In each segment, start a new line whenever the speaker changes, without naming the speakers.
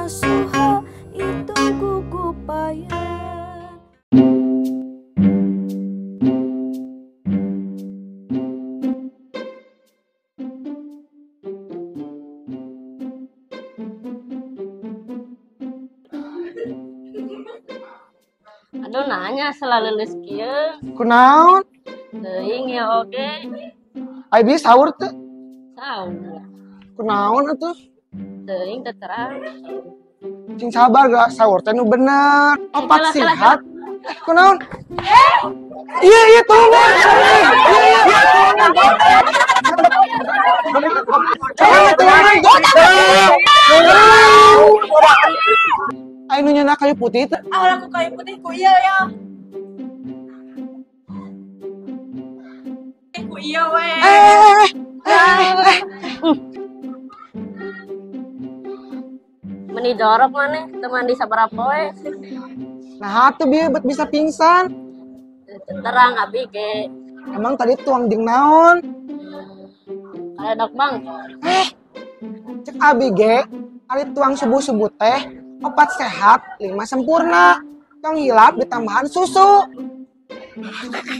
nasuha itu gugupayan.
Aduh nanya selalu lulus kieu.
Kunaon?
Teuing ya oge.
Ai bi sahur teu?
Sahur.
Kunaon atuh?
Teuing teu terang.
Cing sabar gak sahur teh nu bener. Opat sehat. Kunaon? Iya iya tolongan. Iya iya tolongan. Tolongan. Ayo nanya kayu putih itu.
Ah, aku kayu putih ku iya ya. Ku iya we.
Meni jorok maneh, teu mandi sabaraha poe.
Nah, atuh bieu bet bisa pingsan.
Terang abi ge.
Emang tadi tuang jeung naon?
Karedok bang.
Cek abi ge, ari tuang subuh-subuh teh 4 sehat, 5 sempurna. Tong hilap ditambahan susu.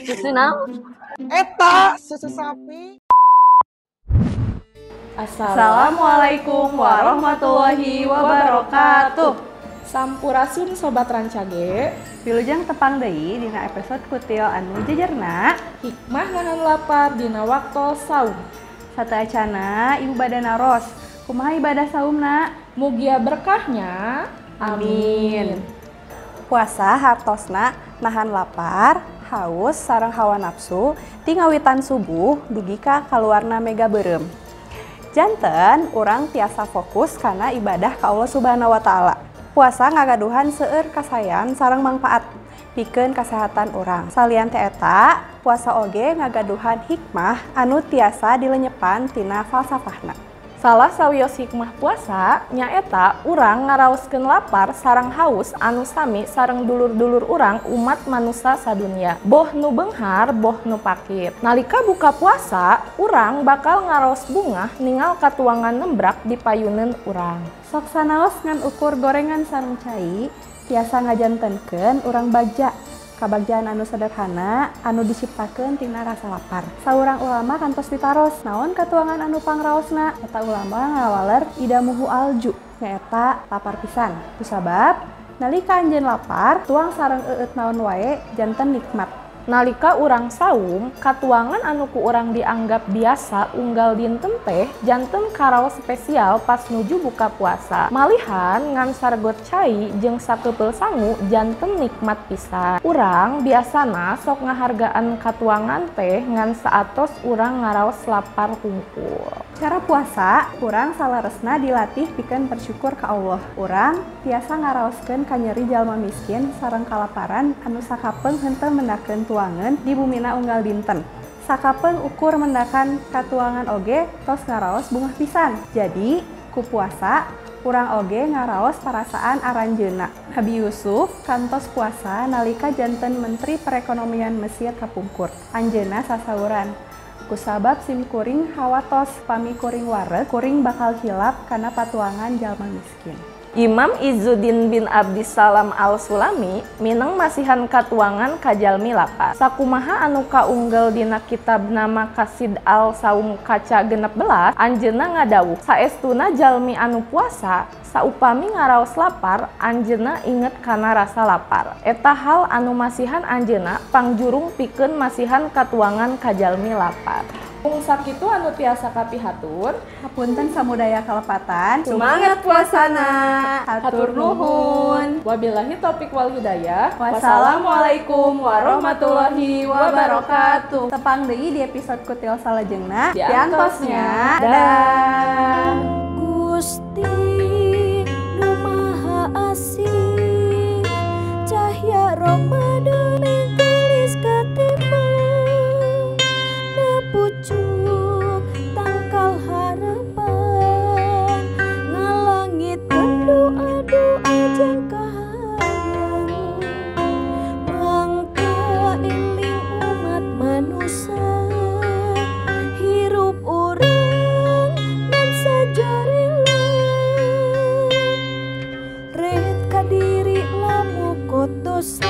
Susu naon?
Eta, susu sapi.
Assalamualaikum warahmatullahi wabarakatuh. Sampurasun Sobat Rancage.
Wilujeng tepang deui dina episode kutil anu jejerna
hikmah nahan lapar dina waktu saum.
Sateuacana ibu bada naros. Kumaha ibadah saumna?
Mugia berkahnya. Amin.
Puasa hartosna nahan lapar, haus, sareng hawa nafsu, ti ngawitan subuh dugi ka kaluarna mega beureum. Janten urang tiasa fokus kana ibadah ka Allah Subhanahu wa taala. Puasa ngagaduhan seueur kasayan sareng mangfaat pikeun kasehatan urang. Salian teh eta, puasa oge ngagaduhan hikmah anu tiasa dilenyepan tina falsafahna.
Salah sawios hikmah puasa nyaeta urang ngaraoskeun lapar sareng haus anu sami sareng dulur-dulur urang umat manusa sadunya, boh nu beunghar boh nu pakir. Nalika buka puasa urang bakal ngaraos bungah ningal katuangan nembrak di payuneun urang.
Sok sanaos ngan ukur gorengan sareng cai tiasa ngajantenkeun urang bagja. Kabagjaan anu sederhana anu diciptakeun tina rasa lapar. Saurang ulama kantos ditaros, naon katuangan anu pangraosna? Eta ulama ngawaler idamuhu alju, nyaeta lapar pisan. Kusabab nalika anjeun lapar, tuang sareng eueut naon wae janten nikmat.
Nalika urang saum, katuangan anu ku urang dianggap biasa unggal dinten teh janten karaos spesial pas nuju buka puasa. Malihan ngan sargot cai jeung sakeupel sangu janten nikmat pisan. Urang biasana sok ngahargaan katuangan teh ngan saatos urang ngaraos lapar hungkul.
Cara puasa, urang saleresna dilatih pikeun bersyukur ka Allah. Urang tiasa ngaraoskeun kanyeri jalma miskin sareng kalaparan anu sakapeung henteu mendakeun tuangan di bumina unggal dinten. Sakapeung ukur mendakan katuangan oge tos ngaraos bungah pisan. Jadi ku puasa urang oge ngaraos parasaan aranjeuna. Nabi Yusuf kantos puasa nalika janten Menteri Perekonomian Mesir kapungkur. Anjeunna sasauran, kusabab sim kuring hawatos pami kuring wareg kuring bakal hilap kana patuangan jalma miskin.
Imam Izzuddin bin Abdissalam Al-Sulami mineng masihan katuangan ka jalmi lapar. Sakumaha anu kaunggel dina kitab nama Kasid Al-Saum kaca 16, anjeunna ngadawuh, saestuna jalmi anu puasa saupami ngaraos lapar anjeunna inget kana rasa lapar. Eta hal anu masihan anjeunna pangjurung pikeun masihan katuangan ka jalmi lapar. Mung sakitu anu tiasa kapihatur,
hapunten samudaya kalepatan.
Semangat puasana.
Hatur nuhun.
Wabillahi taufik wal hidayah. Wassalamualaikum warahmatullahi wabarakatuh.
Tepang deui di episode kutil salajengna.
Diantosnya. Dadah.
Gusti nu Maha Asih, cahya Ramadan menggelis katima. Pucuk tangkal harapan ngalangitkeun doa-doa jeung kahayang mangka eling umat manusia hirup urang ngan sajarela. Manusa.